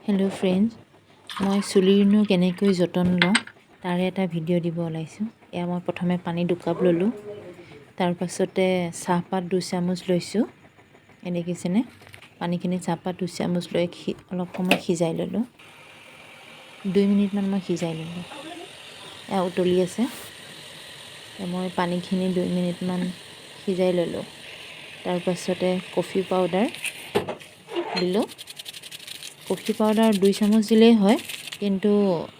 Hello' friends, মই চুলিৰনো কেনেকৈ যতন লওঁ তাৰে এটা ভিডিঅ' দিব ওলাইছোঁ। এয়া মই প্ৰথমে পানী 2 কাপ ল'লোঁ, তাৰপাছতে চাহপাত 2 চামুচ লৈছোঁ। এই দেখিছেনে, পানীখিনি চাহপাত 2 চামুচ লৈ অলপ সময় সিজাই ল'লোঁ। 2 মিনিটমান মই সিজাই ল'লোঁ। এয়া উতলি আছে। মই পানীখিনি 2 মিনিটমান সিজাই ল'লোঁ। তাৰপাছতে কফি পাউডাৰ দিলোঁ। কফি পাউডাৰ 2 চামুচ দিলেই হয়, কিন্তু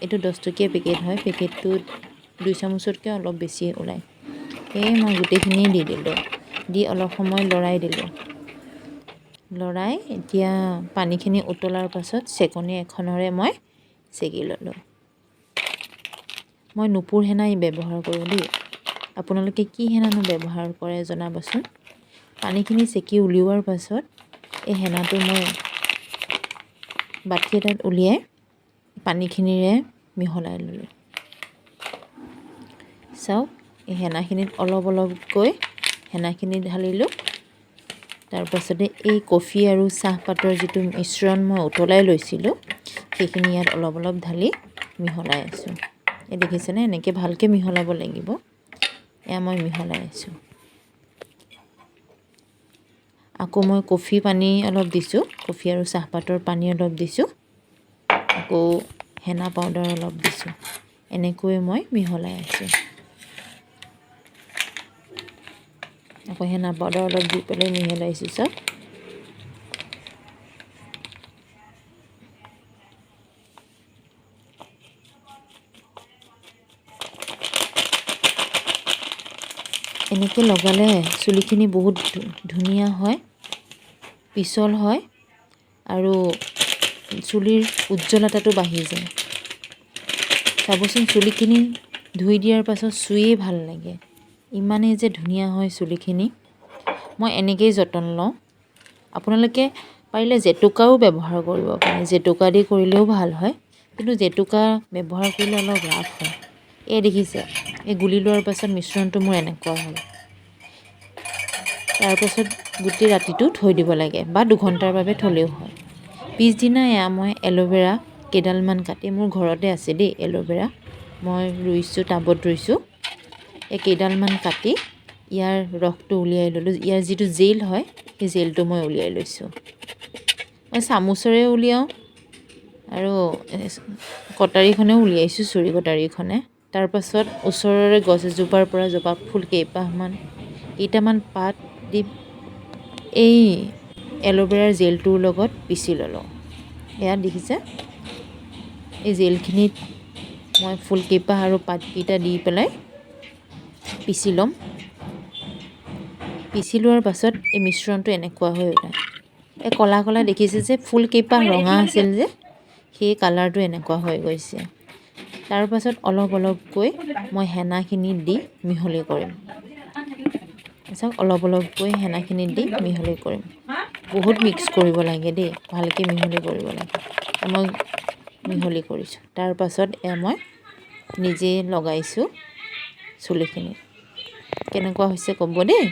এইটো 10 টকীয়া পেকেট হয়, পেকেটটোত 2 চামুচতকৈ অলপ বেছি ওলায়। সেয়ে মই গোটেইখিনিয়ে দি দিলোঁ। দি অলপ সময় লৰাই দিলোঁ। লৰাই এতিয়া পানীখিনি উতলাৰ পাছত চেকনি এখনেৰে মই চেকি ল'লোঁ। মই নুপুৰ হেনাই ব্যৱহাৰ কৰোঁ দেই। আপোনালোকে কি হেনানো ব্যৱহাৰ কৰে জনাবচোন। পানীখিনি চেকি উলিওৱাৰ পাছত এই হেনাটো মই বাতি এটাত উলিয়াই পানীখিনিৰে মিহলাই ল'লোঁ। চাওক, এই হেনাখিনিত অলপ অলপকৈ হেনাখিনি ঢালিলোঁ। তাৰপাছতে এই কফি আৰু চাহপাতৰ যিটো মিশ্ৰণ মই উতলাই লৈছিলোঁ, সেইখিনি ইয়াত অলপ অলপ ঢালি মিহলাই আছোঁ। এই দেখিছেনে, এনেকৈ ভালকৈ মিহলাব লাগিব। এয়া মই মিহলাই আছোঁ। আকৌ মই কফি পানী অলপ দিছোঁ, কফি আৰু চাহপাতৰ পানী অলপ দিছোঁ, আকৌ হেনা পাউডাৰ অলপ দিছোঁ। এনেকৈ মই মিহলাই আছোঁ। আকৌ হেনা পাউডাৰ অলপ দি পেলাই মিহলাইছোঁ, চাওক। এনেকৈ লগালে চুলিখিনি বহুত ধুনীয়া হয়, পিছল হয় আৰু চুলিৰ উজ্জ্বলতাটো বাঢ়ি যায়। চাবচোন, চুলিখিনি ধুই দিয়াৰ পাছত চুয়েই ভাল লাগে, ইমানেই যে ধুনীয়া হয় চুলিখিনি। মই এনেকৈয়ে যতন লওঁ। আপোনালোকে পাৰিলে জেতুকাও ব্যৱহাৰ কৰিব পাৰে। জেতুকা দি কৰিলেও ভাল হয়, কিন্তু জেতুকা ব্যৱহাৰ কৰিলে অলপ ৰাফ হয়। এই দেখিছে, এই গুলি লোৱাৰ পাছত মিশ্ৰণটো মোৰ এনেকুৱা হ'ল। তাৰপাছত গোটেই ৰাতিটো থৈ দিব লাগে বা 2 ঘণ্টাৰ বাবে থ'লেও হয়। পিছদিনা এয়া মই এল'ভেৰা কেইডালমান কাটি, মোৰ ঘৰতে আছে দেই এল'ভেৰা, মই ৰুইছোঁ, টাবত ৰুইছোঁ। এই কেইডালমান কাটি ইয়াৰ ৰসটো উলিয়াই ল'লোঁ। ইয়াৰ যিটো জেল হয়, সেই জেলটো মই উলিয়াই লৈছোঁ। মই চামুচেৰে উলিয়াওঁ আৰু কটাৰীখনেও উলিয়াইছোঁ, চুৰি কটাৰীখনে। তাৰপাছত ওচৰৰে গছ এজোপাৰ পৰা জবা ফুল কেইপাহমান, কেইটামান পাত দি এই এল'ভেৰাৰ জেলটোৰ লগত পিচি ল'লোঁ। এয়া দেখিছে, এই জেলখিনিত মই ফুল কেইপাহ আৰু পাতকেইটা দি পেলাই পিচি ল'ম। পিচি লোৱাৰ পাছত এই মিশ্ৰণটো এনেকুৱা হৈ ওলায়। এই ক'লা ক'লা দেখিছে যে, ফুল কেইপাহ ৰঙা আছিল যে, সেই কালাৰটো এনেকুৱা হৈ গৈছে। তাৰপাছত অলপ অলপকৈ মই হেনাখিনি দি মিহলি কৰিম। চাওক, অলপ অলপকৈ হেনাখিনি দি মিহলি কৰিম। বহুত মিক্স কৰিব লাগে দেই, ভালকৈ মিহলি কৰিব লাগে। মই মিহলি কৰিছোঁ। তাৰপাছত এয়া মই নিজে লগাইছোঁ চুলিখিনিত। কেনেকুৱা হৈছে ক'ব দেই।